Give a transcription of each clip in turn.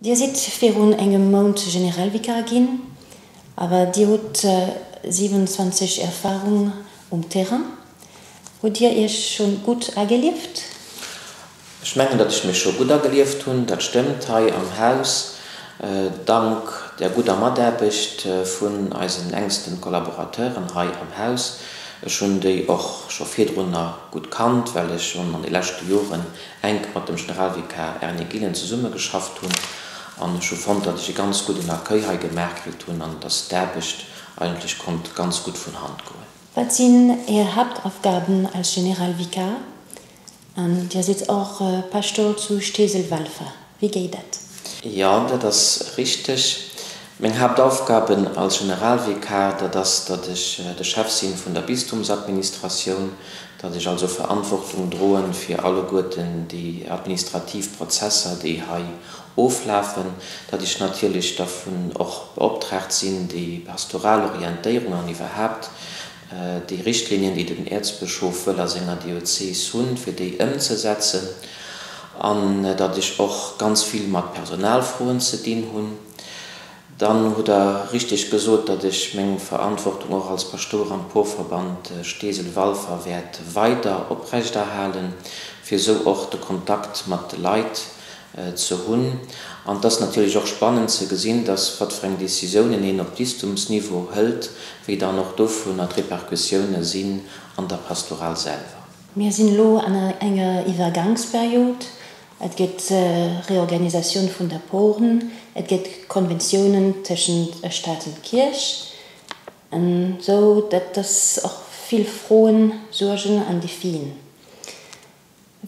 Dir sidd virun engem Mount Generalvikar ginn, awer Dir hutt 27 Erfarung um Terrain. Hutt Dir Iech scho gutt agelieft? Ech mengen, datt ech mech scho gutt agelieft hunn, dat stëmmt, hei am Haus, dank der gudder Mataarbecht vun eisen enksten Collaborateuren hei am Haus. Ech hunn déi och scho virdrunner gutt kannt, well ech schonn an de leschte Joren enk mat dem Generalvikar Erny Gillen zesummegeschafft hunn. An ech hu fonnt, datt ech e ganz gudden Accueil hei gemaach kritt hunn an datt d'Aarbecht eigentlech konnt ganz gutt vun Hand goen. Wat sinn Är Haaptaufgaben als Generalvikar? An Dir sidd och Paschtouer zu Steesel-Walfer. Wéi géi dat? Jo, dat ass richteg. Meng Haaptaufgaben als Generalvikar, dat ass, datt ech de Chef sinn vun der Bistumsadministratioun, datt ech also Verantwortung droen fir alleguerten déi administrativ Prozesser, déi hei oflafen, datt ech natierlech dervun och beoptraagt sinn, déi pastoral Orientéierung an iwwerhaapt déi Richtlinien, déi den Äerzbëschof wëll a senger Diözees hunn, fir déi ëmzesetzen, an datt ech och ganz vill mat Personalfroen ze dinn hunn. Dann hutt Der richteg gesot, datt ech meng Verantwortung och als Paschtouer am Porverband Steesel-Walfer wäert weider oprechterhalen, fir esou och de Kontakt mat de Leit ze hunn. An et ass natierlech och spannend ze gesinn, dass wat fir eng Décisiounen een op Bistumsniveau hëlt, wéi dann och dovunner d'Repercussioune sinn an der Pastoral selwer. Mir sinn elo an enger Iwwergangsperiod. Et gëtt Reorganisatioun vun der Poren, et gëtt Konventiounen tëschent Staat an Kierch, esou dat ass och vill Froen, Suergen an Defien.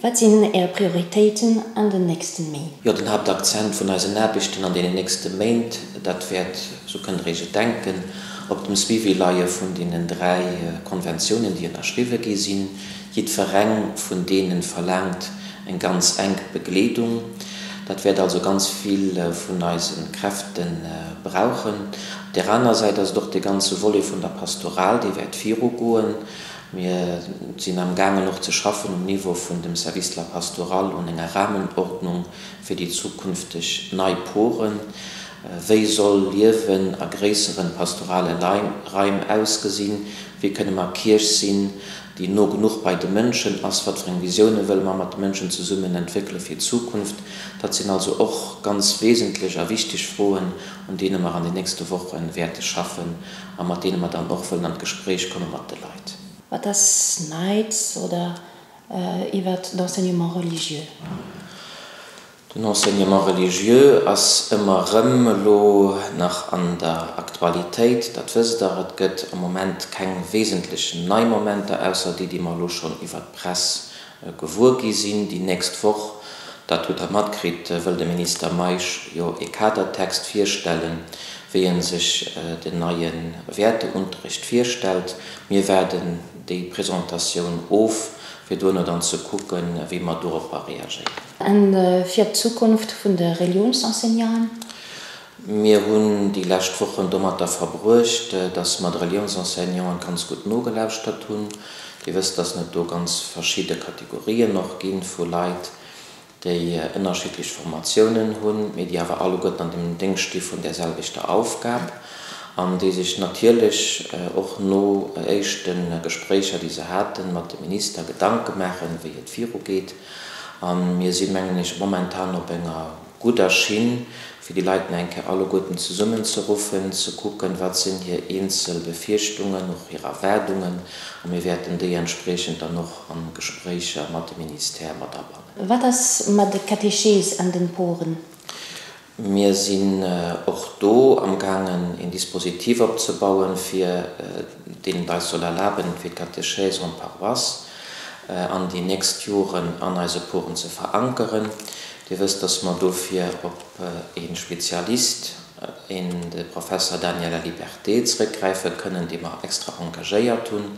Wat sinn Är Prioritéiten an den nächsten Méint? Jo, den Haaptakzent vun eisen Aarbechten an deenen nächste Méint, dat wäert, sou kënnt Der Iech et denken, op dem Suivi leie vun deenen 3 Konventiounen, déi ënnerschriwwe gi sinn. Jiddwereng vun deene verlaangt eng ganz enk Begleedung. Dat wäert also ganz vill vun eise Kräfte brauchen. Op där aner Säit ass et och dee ganze Volet vun der Pastoral, dee wäert virugoen. Mir sinn am gaangen och ze schaffen um Niveau vun dem Service de la pastorale un enger Rahmenordnung fir déi zukünfteg nei Poren. Wéi soll Liewen a gréisseren pastorale Raim ausgesinn? Wéi kënne mer Kierch sinn, déi no genuch bei de Mënschen ass? Wat fir eng Visioune wëlle mer mat de Mënschen zesummen entwéckele fir d'Zukunft? Dat sinn also och ganz wesentlech a wichteg Froen, un deene mer an den nächste Woche wäerte schaffen a mat deene mer dann och wëllen an d'Gespréich komme mat de Leit. Wat ass Neits oder iwwert d'Enseignement religieux? Den Enseignement religieux ass ëmmer erëm elo nach an der Aktualitéit, dat wësst Der. Et gëtt am Moment keng wesentlech nei Momenter, ausser déi, déi mer elo schonn iwwert d'Press gewuer gi sinn. Déi nächst Woch, dat hutt Der matkritt, wëll de Minister Meisch jo ee Kadertext virstellen, wéi e sech den neie Wäerteunterricht virstellt. Mir waarden déi Presentatioun of, fir duerno dann ze kucken, wéi mer doropper reagéieren. A fir d'Zukunft vun de Reliounsenseignanten? Mir hunn déi lescht Wochen domatter verbruecht, dass mer de Reliounsenseignanten ganz gutt nogelauschtert hunn. Dir wësst, dass et do ganz verschidde Kategorien och gi vu Leit, déi ënnerschiddlech Formatiounen hunn, mee déi awer alleguerten an dem Déngscht sti vun där selwechter Aufgab an déi sech natierlech och no éischte Gespréicher, déi se haten, mat dem Minister Gedanke maachen, wéi et virugeet. A mir si mengen ech momentan op enger gudder Schinn, fir déi Leit nach eng Kéier alleguerten zesummenzeruffen, ze kucken, wat sinn hir eenzel Befierchtungen, och hir Erwaardungen, a mir wäerten déi entspriechend dann och an Gespréicher mat de Ministère mat abannen. Wat ass mat de Catéchèse an den Poren? Mir sinn och do amgaangen een Dispositif opzebauen, fir deen et eis soll erlaben, fir d'Catéchèse en paroisse an déi nächst Joren an eise Poren ze verankeren. Dir wësst, dass mer dofir op ee Spezialist, een de Professer Daniel Laliberté, zrëckgräife kënnen, dee mer extra engagéiert hunn,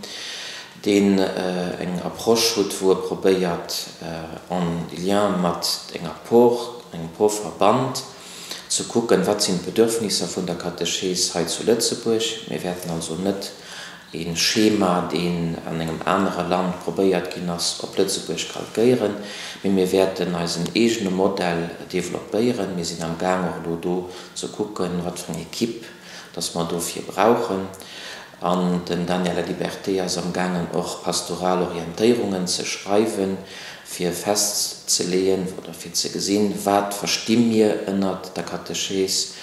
deen eng Approche hutt, wou e probéiert, en lien mat enger Por, engem Porverband, ze kucken, wat sinn d'Bedürfnisser vun der Katechees hei zu Lëtzebuerg. Mir wäerten also net. Ee Schema, deen an engem anere Land probéiert ginn ass, op Lëtzebuerg kalkéieren, mee mir wäerten eisen eegene Modell developpéieren. Mir sinn am Gaang och elo do ze kucken, wat fir eng Equipe dass mer dofir brauchen. An den Daniel Laliberté ass am gaangen och pastoral Orientéierungen ze schreiwen, fir festzeleeën oder fir ze gesinn, wat versti mir ënnert der Katechees,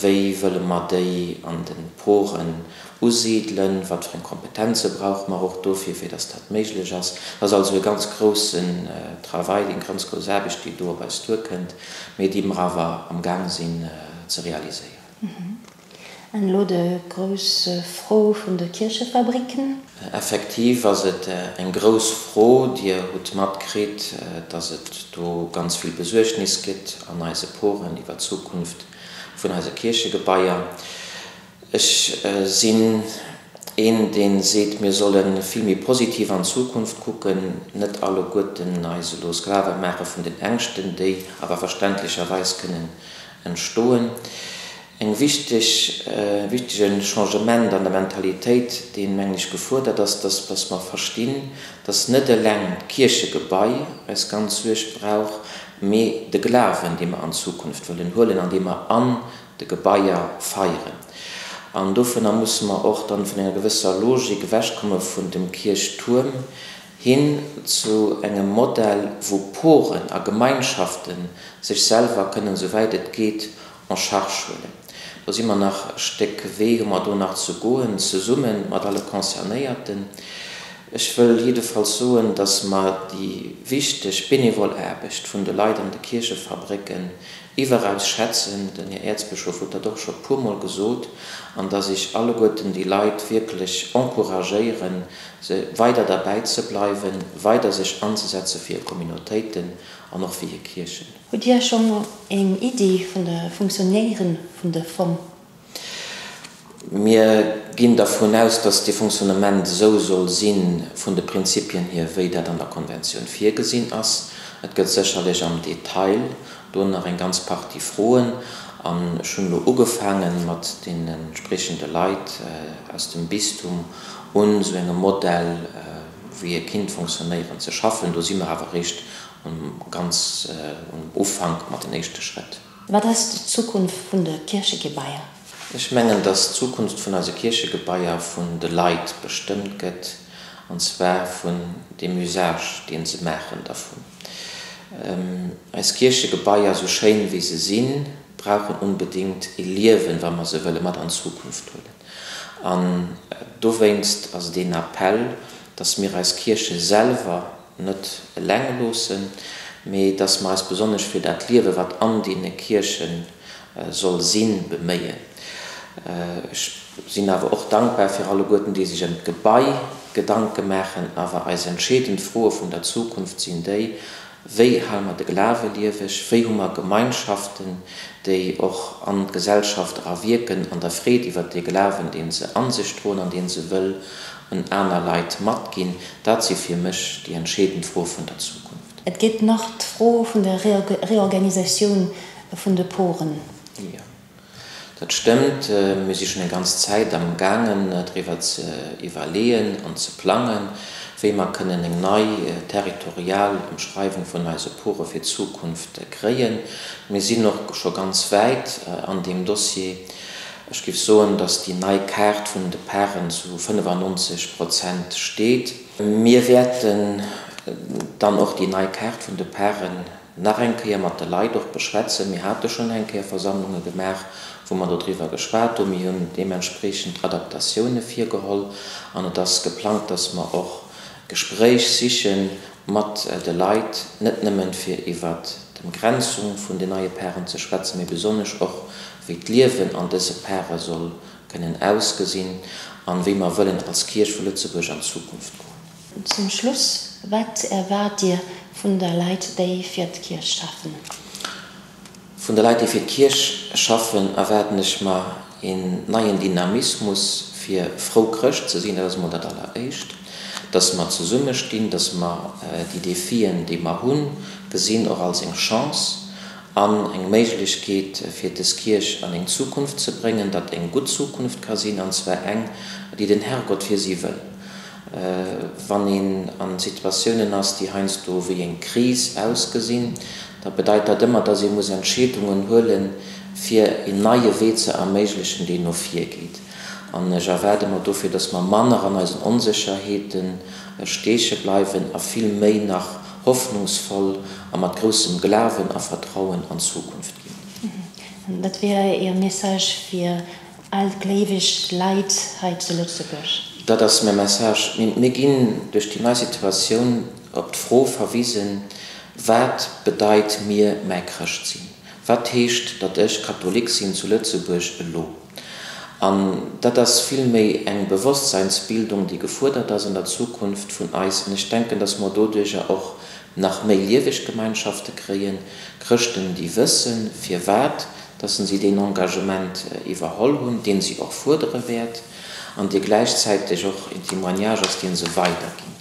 wéi wëlle mer déi an de Poren usidelen, wat fir eng Kompetenze brauche mer och dofir, fir dass dat méiglech ass. Dat ass also e ganz groussen Travail, eng ganz grouss Aarbecht, déi do op eis duerkënnt, mee déi mer awer amgaang sinn ze realiséieren. An elo de grouss Fro vun de Kierchefabriken. Effektiv ass et eng grouss Fro. Dir hutt matkritt, dass et do ganz vill Besuergnis gëtt an eise Poren iwwer d'Zukunft vun eise Kierchegebaier. Ech sinn een, dee seet, mir solle vill méi positiv an d'Zukunft kucken, net alleguerten eis elo Sklave maache vun den Ängschten, déi awer verständlecherweis kënnen entstoen. Eng wichteg, e wichtege Changement an der Mentalitéit, deen, mengen ech, gefuerdert ass, dass, dass mer verstinn, dass net eleng d'Kierchegebai eis ganz Suerg brauch, mee de Glawen, dee mer an Zukunft wëllen huelen an dee mer an de Gebaier feieren. An dovunner musse mer och dann vun enger gewësser Logik ewechkomme vun dem Kierchtuerm hin zu engem Modell, wou Poren a Gemeinschafte sech selwer kënnen, souwäit et geet, en charge huelen. Do si mer nach e Stéck Wee, hu mer do nach ze goen, zesumme mat alle Concernéierten. Ech wëll jiddefalls soen, dass mer déi wichteg bénévol Aarbecht vun de Leit an de Kierchefabrécken iwweraus schätzen, den Här Äerzbëschof huet dat och scho puermol gesot, an dass ech alleguerten déi Leit wierklech encouragéieren, se weider derbäi ze bleiwen, weider sech anzesetze fir hir Communautéiten an och fir hir Kierchen. Hutt Dir schonn eng Iddi vun de Funktionéieren vun de Fong? Mir ginn dervun aus, dass dee Fonctionnement esou soll si vun de Prinzipien hier, wéi dat an der Konventioun virgesinn ass. Et gëtt sécherlech am Detail do nach eng ganz Partie Froen. An ech hunn elo ugefaange mat deenen entspriechende Leit aus dem Bistum un esou engem Modell, wéi e kinnt fonctionnéieren, ze schaffen. Do si mer awer eréischt um ganz um Ufank mat den éischte Schrëtt. Wat ass d'Zukunft vun de Kierchegebaier? Ech mengen, dass d'Zukunft vun eise Kierchegebaier vun de Leit bestëmmt gëtt, an zwar vun deem Usage, dee se maachen dervun. Eis Kierchegebaier, esou schéin wéi se sinn, brauchen onbedéngt e Liewen, wa mer se wëlle mat an d'Zukunft huelen. An dowéinst ass et een Appell, dass mir eis Kierche selwer net eleng loossen, mee dass mer eis besonnesch fir dat Liewe wat an deene Kierche soll sinn, beméien. Ech sinn awer och dankbar fir alleguerten, déi sech ëm d'Gebai Gedanke maachen. Awer eis entscheedend Froe vun der Zukunft sinn déi, Wéi hale mer de Glawe lieweg? Wéi hu mer Gemeinschaften, déi och an d'Gesellschaft era wierken, an der Freed iwwert dee Glawen, dee se a sech droen an dee se wëll un aner Leit matginn? Dat si fir mech déi entscheedend Froe vun der Zukunft. Et gétt nach d'Fro vun der Reorganisatioun vun de Poren. Jo. Dat stëmmt. Mir si schonn eng ganz Zäit am gaangen driwwer ze iwwerleeën an ze plangen, wéi mer kënnen eng nei territorial Emschreiwung vun eise Pore fir d'Zukunft kréien. Mir sinn och scho ganz wäit an deem Dossier. Ech géif soen, datt déi nei Kaart vun de Paren zu 95 Prozent steet. Mir wäerten dann och déi nei Kaart vun de Paren nach eng Kéier mat de Leit och beschwätzen. Mir hate schonn eng Kéier Versammlunge gemaach, wou mer dodriwwer geschwat hunn. Mir hunn deementspreechend Adaptatioune virgeholl an et ass geplangt, dass mer och Gespréich siche mat de Leit, net nëmmen fir iwwert d'Emgrenzung vun den neie Paren ze schwätzen, mee besonnesch och wéi d'Liewen an dëse Pare soll kënnen ausgesinn an wéi mer wëllen als Kierch vu Lëtzebuerg an d'Zukunft goen. Zum Schluss, Wat erwaart Dir vun der Leit, déi fir d'Kierch schaffen? Vun de Leit, déi fir d'Kierch schaffen, erwaarden ech mer een neien Dynamismus, fir frou Chrëscht ze sinn. Dat ass emol dat Alleréischt, dass mer zesummestinn, dass mer déi Defien, déi mer hunn, gesinn, och als eng Chance. An eng Méiglechkeet, fir des Kierch an eng Zukunft ze bréngen, datt eng gutt Zukunft ka sinn, an zwar eng, déi den Herrgott fir si wëll. Wann een an Situatiounen ass, déi heiansdo wéi eng Kris ausgesinn, da bedeit dat ëmmer, datt ee muss Entscheedungen huelen, fir een neie Wee ze erméiglechen, deen no vir geet. An ech erwaarde mer dofir, datt mer manner an eisen Onsécherheete steeche bleiwen a vill méi nach hoffnungsvoll a mat groussem Glawen a Vertrauen an d'Zukunft ginn. Dat wier Är Message fir all gleeweg Leit hei zu Lëtzebuerg? Dat ass mäi Message. Mir ginn duerch déi nei Situatioun op d'Fro verwisen, Wat bedeit mir mäi Chrëschtsinn? Wat heescht, datt ech Katholik sinn zu Lëtzebuerg elo? An dat ass vill méi eng Bewosstseinsbildung, déi gefuerdert ass an der Zukunft vun eis. An ech denken, dass mer doduerjer och nach méi lieweg Gemeinschafte kréien, Chrëschten, déi wëssen, firwat dass si deen Engagement iwwerholl hunn, dee si och fuerdere wäert, an dee gläichzäiteg och een Témoignage ass, dee se weiderginn.